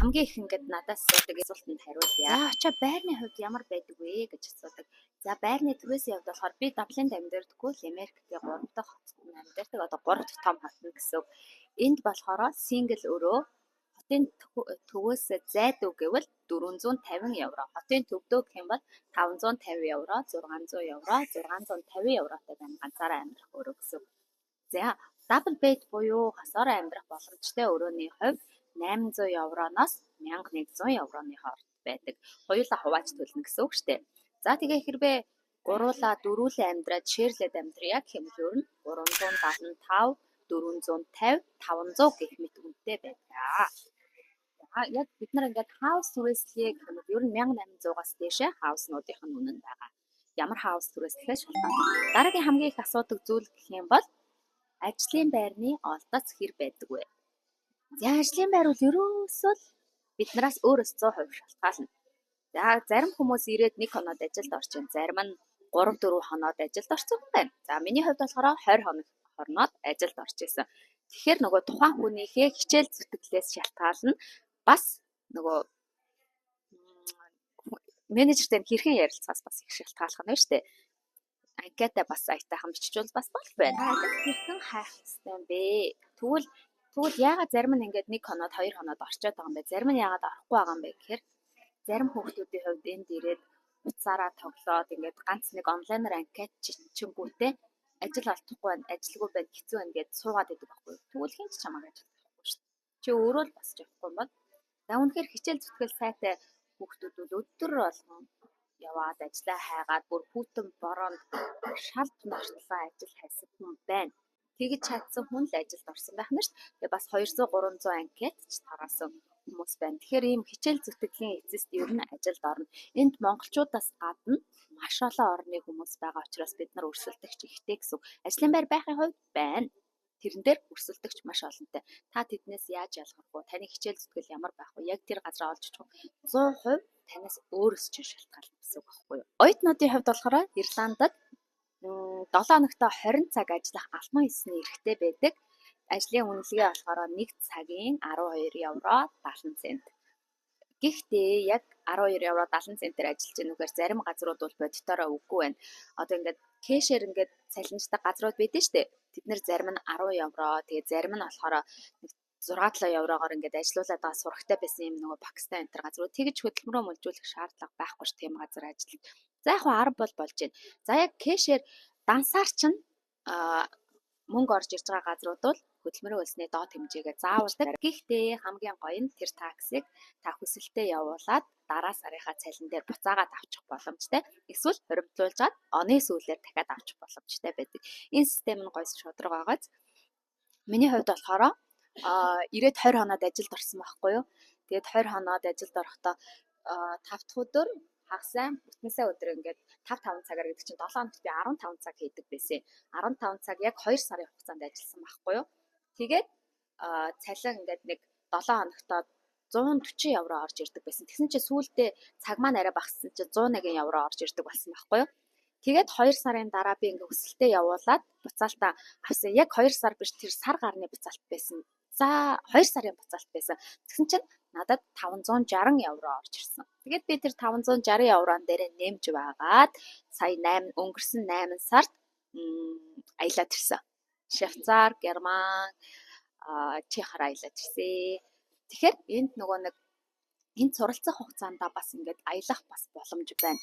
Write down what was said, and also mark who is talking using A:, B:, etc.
A: Хамгийн их ингээд надаас асуудаг асуултанд хариулъя. За, очоо байрны хувьд ямар байдаг вэ гэж асуудаг. За, байрны түрээсийн хувьд болохоор би Даблинд амьдардаггүй, Лимерикийн 3 дахь хотод амьдардаг. Одоо 3 дахь том хот нь гэсэн үг. Энд болохоор single өрөө хотын төвөөс зайдуу гэвэл 450 евро. Хотын төвдөө гэх юм бол 550 евро, 600 евро, 650 евротой байна ганцаараа амьдрах өрөө гэсэн үг. За, double bed буюу хосоороо амьдрах боломжтой өрөөний хувьд 800 евроноос 1100 евроны хооронд байдаг. Хоёулаа хувааж төлнө гэсэн үг шүү дээ. За, тэгээ хэрвээ гуруулаа, дөрвүүлээ амьдраад share лээд амьдрья гэх юм бол ер нь 375, 450, 500 гэх мэт үнэтэй байдаг. Яг бид нар ингээд house түрээслэе гэх юм бол ер нь 1800-аас дээшээ house нуудынх нь үнэ нь байгаа. Ямар house түрээслэхээ шалтгаална. Дараагийн хамгийн их асуудаг зүйл гэх юм бол ажлын байрны олдоц хэр байдаг вэ? За, ажлын байр бол ерөөсөө л биднээс өөрөөс 100% шалтгаална. За, зарим хүмүүс ирээд нэг хоноод ажилд орж байна. Зарим нь 3 4 хоноод ажилд орсон хүн байна. За, миний хувьд болохоор 20 хоног хорноод ажилд орж исэн. Тэгэхээр нөгөө тухайн хүнийхээ хичээл зүтгэлээс шалтгаална. Бас нөгөө менежертэй хэрхэн ярилцахаас бас их шалтгаалах нь шүү дээ. Анкета бас аятайхан биччихвэл бас болох байна. Ажил хэрхэн хайх ёстой юм бэ? Тэгвэл яагаад зарим нь ингээд нэг хоноод, хоёр хоноод орчоод байгаа юм бэ? Зарим нь яагаад орохгүй байгаа юм бэ гэхээр зарим хүүхдүүдийн хувьд энд ирээд утсаараа тоглоод, ингээд ганц нэг онлайнаар анкет чичингүүтээ ажил олдохгүй байна, ажилгүй байна, хэцүү байна гэд суугаад байдаг байхгүй юу? Тэгвэл хэн ч чамайг ажилд авахгүй шүү дээ. Чи өөрөө л босч явахгүй юм бол. За, үнэхээр хичээл зүтгэл сайтай хүүхдүүд бол өдөр болгон яваад ажлаа хайгаад, бүр хүйтэн бороонд шал тунаартлаа ажил хайсан хүн байна. Тэгж чадсан хүн л ажилд орсон байх нь шүү дээ. Тэгээ бас 200 300 анкет ч тараасан хүмүүс байна. Тэгэхээр ийм хичээл зүтгэлийн эцэст ер нь ажилд орно. Энд монголчуудаас гадна маш олон орны хүмүүс байгаа учраас бид нар өрсөлдөгч ихтэй гэсэн үг. Ажлын байр байхын хувьд байна. Тэрэн дээр өрсөлдөгч маш олонтой. Та тэднээс яаж ялгарх вэ? Таны хичээл зүтгэл ямар байх вэ? Яг тэр газараа олж очих 100% танаас өөрөөс чинь шалтгаална гэсэн үг байхгүй юу? Оюутнуудын хувьд болохоор Ирландад 7 хоногт 20 цаг ажиллах албан ёсны эрхтэй байдаг. Ажлын үнэлгээ болохоор 1 цагийн 12 евро 70 цент. Гэхдээ яг 12 евро 70 центээр ажиллаж байгаа нүгээр зарим газрууд бол бодитоороо үгүй байна. Одоо ингээд cash ээр ингээд цалинждаг газрууд байдаг шүү дээ. Тэд нэр зарим нь 10 евро, тэгээ зарим нь болохоор нэг 6 7 еврогоор ингээд ажиллуулад байгаа сурагтай байсан юм нөгөө Пакистан энэ төр газрууд тэгж хөдөлмөрөө мүлжүүлэх шаардлага байхгүй ш, тийм газар ажиллана. За, яг 10 бол болж байна. За, яг cash ээр дансаар чинь мөнгө орж ирж байгаа газрууд бол хөдөлмөрийн хөлсний доод хэмжээгээ заавалдаг. Гэхдээ хамгийн гоё нь тэр tax ыг та хүсэлтээ явуулаад дараа сарынхаа цалин дээр буцаагаад авчих боломжтой. Эсвэл хуримтлуулжгаад оны сүүлээр дахиад авчих боломжтой байдаг. Энэ систем нь гоё шударга байгааз. Миний хувьд болохоор ирээд 20 хоноод ажилд орсон байхгүй юу. Тэгээд 20 хоноод ажилд орохдоо 5 дахь өдөр хагас сайн, бүтэн сайн өдөр ингээд 5 5 цагаар гэдэг чинь 7 хоногт би 15 цаг хийдэг байсан. 15 цаг яг 2 сарын хугацаанд ажилласан байхгүй юу. Тэгээд цалин ингээд нэг 7 хоногтоо 140 евро орж ирдэг байсан. Тэгсэн чинь сүүлдээ цаг маань арай багассан чинь 101 евро орж ирдэг болсон байхгүй юу. Тэгээд 2 сарын дараа би ингээ хүсэлтээ явуулаад буцаалтаа авсан. Яг 2 сар биш, тэр сар гарны буцаалт байсан. За, 2 сарын буцаалт байсан. Тэгсэн чинь надад 560 евро орж ирсэн. Тэгээд би тэр 560 еврон дээрээ нэмж байгаад сая 8, өнгөрсөн 8 сард аялаад ирсэн. Швейцар, Герман, Чехаар аялаад ирсэн. Тэгэхээр энд нөгөө нэг энд суралцах хугацаанд бас ингээд аялах бас боломж байна.